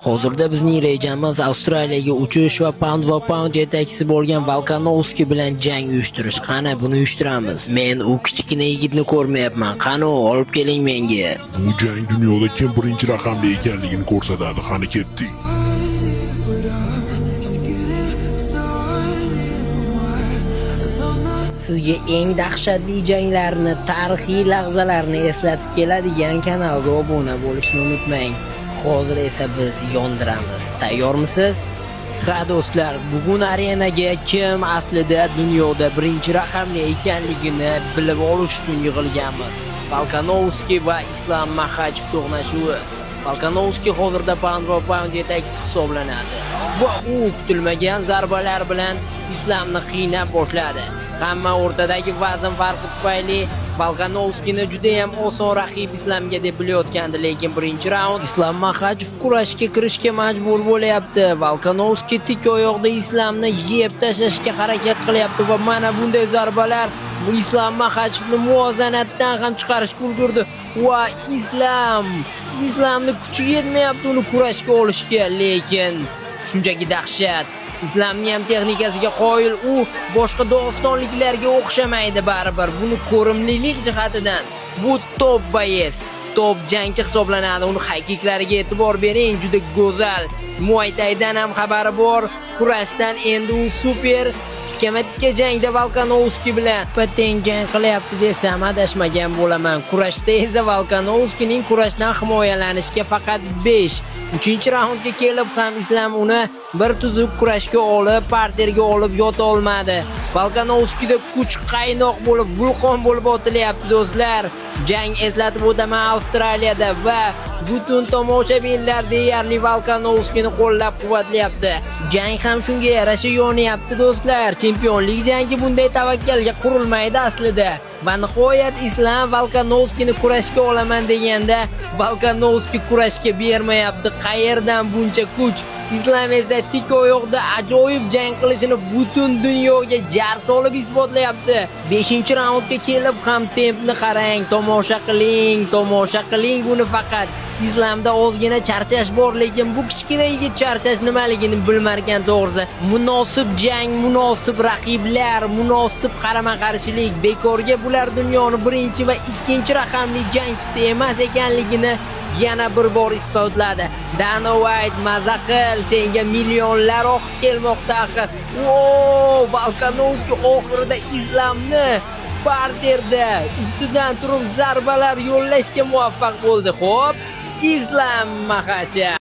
Hozirda bizning rejamiz Avstraliyaga uchish va pound for pound yetakchisi bo'lgan Volkanovski bilan jang uyushtirish. Qani, buni uyushtiramiz. Men u kichkina yigitni ko'rmayapman. Qani u, olib keling menga. Bu jang dunyoda kim birinchi raqamli ekanligini ko'rsatadi. Qani, ketdik. But I'm just getting started. My zona. Sizga eng dahshatli janglarni, tarixiy lahzalarni eslatib keladigan kanalga obuna bo'lishni unutmang. Hozir esa biz yondiramiz. Tayyormisiz? Ha do'stlar, bugun arenaga kim aslida dunyoda birinchi raqamli ekanligini bilib olish uchun yig'ilganmiz. Volkanovski va Islom Maxachev to'qnashuvi. Volkanovski hozirda pound for pound yetakchisi hisoblanadi va u kutilmagan zarbalar bilan Islomni qiynab boshladi. Hamma o'rtadagi vazn farqi tufayli Volkanovskini juda ham oson raqib Islomga deb bilayotgandi, lekin birinchi raund Islom Maxachev kurashga kirishga majbur bo'lyapti. Volkanovski tik oyoqda Islomni yeb tashlashga harakat qilyapti va mana bunday zarbalar Islom Maxachevni muvozanatdan ham chiqarishga ulgurdi va Islomni kuchi yetmayapti uni kurashga olishga, lekin shunchaki dahshat. Islomning ham texnikasiga qoyil, u boshqa dog'istonliklarga o'xshamaydi baribir. Buni ko'rimlilik jihatidan bu топ боец, top jangchi hisoblanadi. Uni хай кик lariga e'tibor bering, juda go'zal. Muay Thaidan ham xabari bor. Kurashdan endi u super tikkama-tikka jangda Volkanovski bilan teng jang qilyapti desam, adashmagan bo'laman. Kurashda esa Volkanovskining kurashdan himoyalanishga faqat 5. 3-raundga kelib ham Islom uni bir tuzuk kurashga olib, parterga olib yota olmadi. Volkanovskida kuch qaynoq bo'lib, vulqon bo'lib otilyapti, do'stlar. Jang, eslatib o'taman, Avstraliyada va butun tomoshabinlar deyarli Volkanovskini qo'llab-quvvatlayapti. Jang ham shunga yarasha yonyapti, do'stlar. Chempionlik jangi bunday tavakkalga qurilmaydi aslida. Va nihoyat Islom Volkanovskini kurashga olaman deganda, Volkanovski kurashga bermayapti. Qayerdan buncha kuch? Islom esa tik oyoqda ajoyib jang qilishini butun dunyoga jar solib isbotlayapti. 5-raundga kelib ham tempni qarang, tomosha qiling, tomosha qiling buni faqat. Islomda ozgina charchash bor, lekin bu kichkina yigit charchash nimaligini bilmarkan to'g'risi. Munosib jang, munosib raqiblar, munosib qarama-qarshilik. Bekorga bular dunyoni birinchi va ikkinchi raqamli jangchisi emas ekanligini yana bir bor isbotladi. Dana White, maza qil, senga millionlar oqib kelmoqda axir. O, Volkanovski oxirida Islomni parterda ustidan turib zarbalar yo'llashga muvaffaq bo'ldi. Xo'p, Islom Maxachev.